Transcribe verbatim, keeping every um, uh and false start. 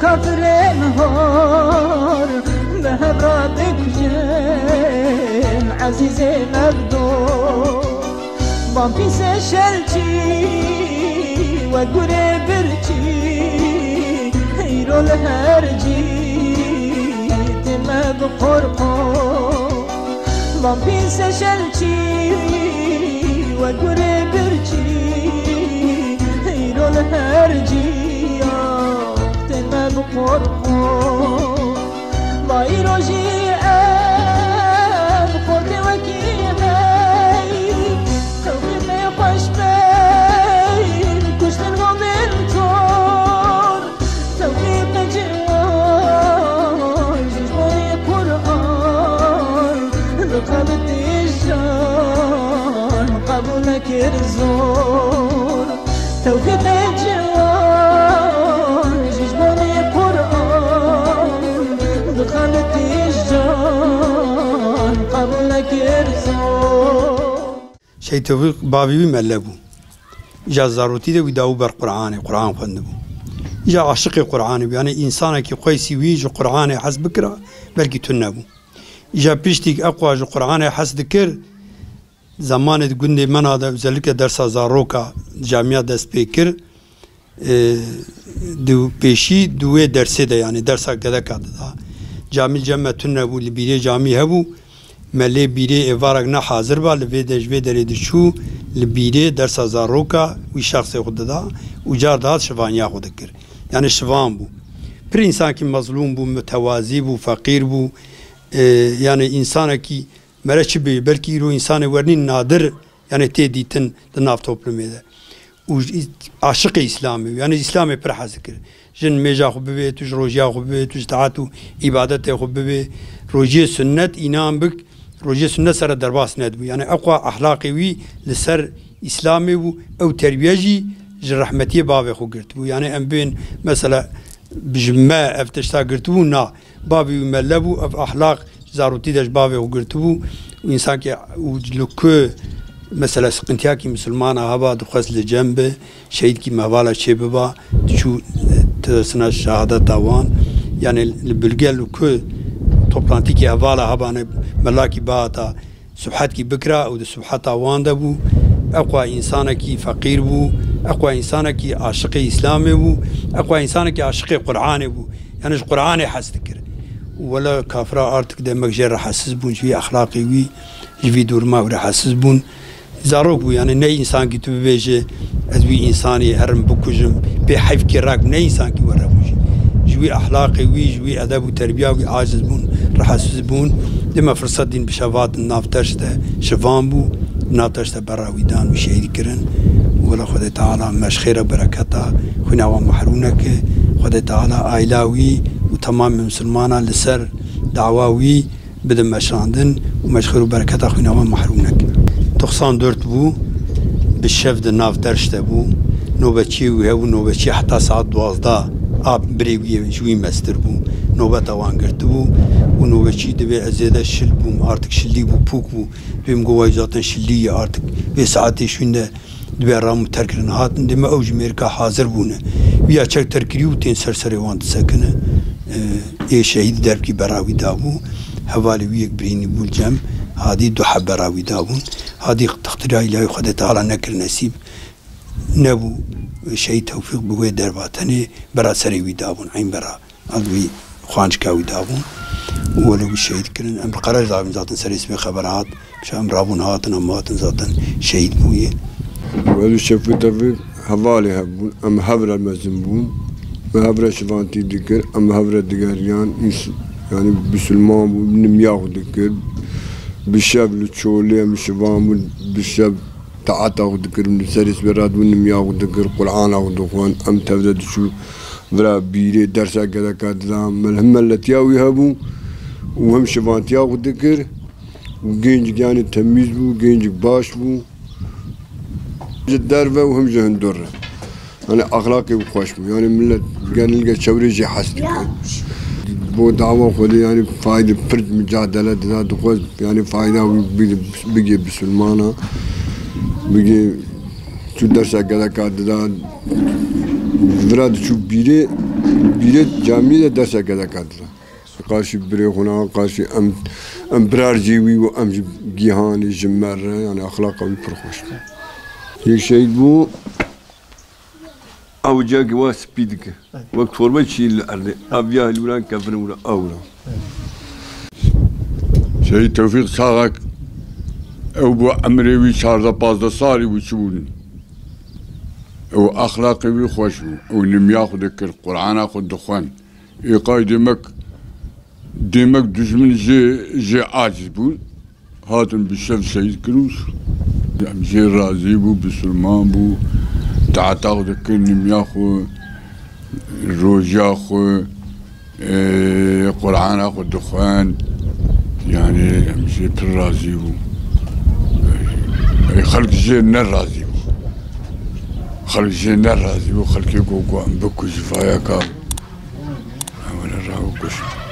Kafirên hor bi hev re dikujin ezîzê mevdo. Van pîsê şelçî wek gurê birçî, îro li her cî tê me bi qorqo. Van pîsê şelçî wek gurê birçî, îro li her cî tê me bi qorqo. Ma îro jî ev xortê wekî hey, tewqîfê xweş bên, kuştin gonên kor, tewqîfê ciwan ji bonê Quran, li qebitê jan qebûl nekir zor. Tewfîqê ciwan ji bonê Quran, bi xeletî jan qebûl nekir zor. Şehîd Tewfîq bavê wî mele bû. Îja zarotî de wî dabû ber Quranê, Quran xwendibû. Îja aşiqê Quranê bû, yanî însanekî qeysî wî ji Quranê hez bikira, belkî tune bû. Îja piştî eqwa ji Quranê hez dikir, Zemanê di gundê mena de, özellikle dersa zaroka camiya dest pê kir. E, di pêşî di wê dersê de, yanî dersa gedeka dida. Camî cem me tune bû, li bîrê camî hebû. Me lê bîrê êvarek ne hazir ba, li vê de ji vê derê diçû, li bîrê dersa zaroka wî şexsê xwe dida û car dihat şivaniya xwe dikir. Yanî şivan bû. Pir însankî mezlûm bû, mutewazî bû, feqîr bû. E, yanî însanekî Mere çi bê, belkî îro însanê wernîn nadir, yanî tê dîtin di nav toplumê de. Û ji î-, aşiqê Îslamê bû, yanî Îslamê pir hez dikir. Jin mêja xwe bibê, tu ji rojiya xwe bibê, tu ji taat û îbadetê xwe bibê. Rojiyê sunnet, înan bik, rojiyê sunnet sere derbas nedibû. Yanî eqwa ehlaqê wî li ser Îslamê bû, ew terbiye jî ji rehmetiyê bavê xwe girtibû. Yanî em bên, mesela, ji me ev tişta girtibû, na. Bavê wî mele bû, ev ahlaq zarotî de ji bavê xwe girtibû. Û însankî û li ku, mesela, siqintiyakî misilmana heba dixwest li cem be, şehîdkî mehvala çê biba, diçû, e, tirsina şehadeta wan. Yanî li bilge li ku toplantîkî hevala hebane melakî bihata, Sibhetkî bikira û di sibheta wan de bû. Eqwa însanekî feqîr bû, eqwa însanekî aşiqê Îslamê bû, eqwa însanekî aşiqê Quranê bû. Yanî ji Quranê hez dikir. Û wele kafira artık demek jê rehetsiz bûn, ji vî exlaqê wî, ji vî duruma wî rehetsiz bûn. Zarok bû, yanî ne însankî tu bibêje, ez wî însanî herim bikujim, pê heyf kê rak ne însankî were bû jî. Ji wî ehlaqê wî, ji wî edeb û terbiya wî aciz bûn, rehetsiz bûn. Dê me firset dîn bi şev hatin nav teş de şivan bû, nav teş de berra wî dan û şehîd kirin. Wela Xwedê Teala me ji xêra bereketa xwîna wan mehrûm neke. Xwedê Teala aîla wî û temamê misilmana li ser dawa wî bide meşandin û me ji xêr û bereketa xwîna wan mehrûm neke. Doxsan dört bû, bi şev di nav derş de bû. Nobetçiyê wî hebû, nobetçî heta saet duwazdeh a birê wî ji wî mestir bû. Nobeta wan girtibû û nobetçî dibê ez zêde şil bûm, artık şilî bû, pûk bû. Dibê min got, "Wey zaten şilî ye artık. Vê saetê şûnde Dibê ram û terkirin hatin, dê me ew ji mêrika hazir bûne. Wî ya çek terkirî û tên ser serê wan disekine. Ê şehîd derbkî bera wî dabû. Hevalê wî yek birînî bû li cem. Hadî du heb bera wî dabûn. Hadî textira îlahî Xwedê Teala nekir nesîb. Nebû şehîd Tewfîq bi wê derva tenê bera serê wî dabûn. Eyn bera. Ev wî xwancika wî dabûn û wele wî şehîd kirin. Em bi qereş davîn zaten serê sibê xeber hat. Pişa em rabûn hatin, em hatin zaten şehîd bûye. Wele Şefqû Tevfîq hevalê hev bûn. Em hev re mezin bûn. Me hev re şivantî dikir. Em hev re digeriyan. Îns-, yanî bisilman bû. Nimiya xwe dikir. Bi şev li çolê em şivan bûn. Bi şev Taeta xwe dikirin, li serê sibê radibûn nimiya xwe dikir, Qur'ana xwe dixwend, em tev de diçû vira bîrê dersa gereka dida, me him meletiya wî hebû û him şivantiya xwe dikir û gêncik yanî temîz bû, gêncik baş bû. Ji derve û him ji hundir re. Yanî exlaqê wî xweş bû. Yanî millet genelge çewrê jê hez dike. Bo dawa Xwedê yanî fayde pir micadele dida, dixwest yanî fayda wî bigê, bigê bisilmana, bigê çû dersa gereka dida, vira diçû bîrê, Bîrê camiyê de desteke de ketire. Qarşî birê xwe ne, qarşî em, em birarcê wî û em ji gihanê, ji me re, yani axlaqa wî pir xweş bû. Yek şehîd bû, ew cihekî wa spî dike. Wek torbe çî li erdê. Ev ya hilwîran kefin wira, ew wira. Şehîd Tewfîq Saxak, ew bû emrê wî çardeh pazdeh salî bû çi bûn. Ew exlaqê wî xweş bû. Ew nimiya xwe dikir, Qur'ana xwe dixwend. Êqay demek, demek dijmin jê, jê aciz bûn. Hatin bi şev şehîd kir û em jê razî bû, bisilman bû, taeta xwe dikir, nimiya xwe, roja xwe, ê, Qur'ana xwe dixwend. Yani em jê pir razî bû. Ê, xelk jê ne razî bû. Xelk jê ne razî bû. Xelkê ku, ku em bikujin vayaka. Em were raw kujin.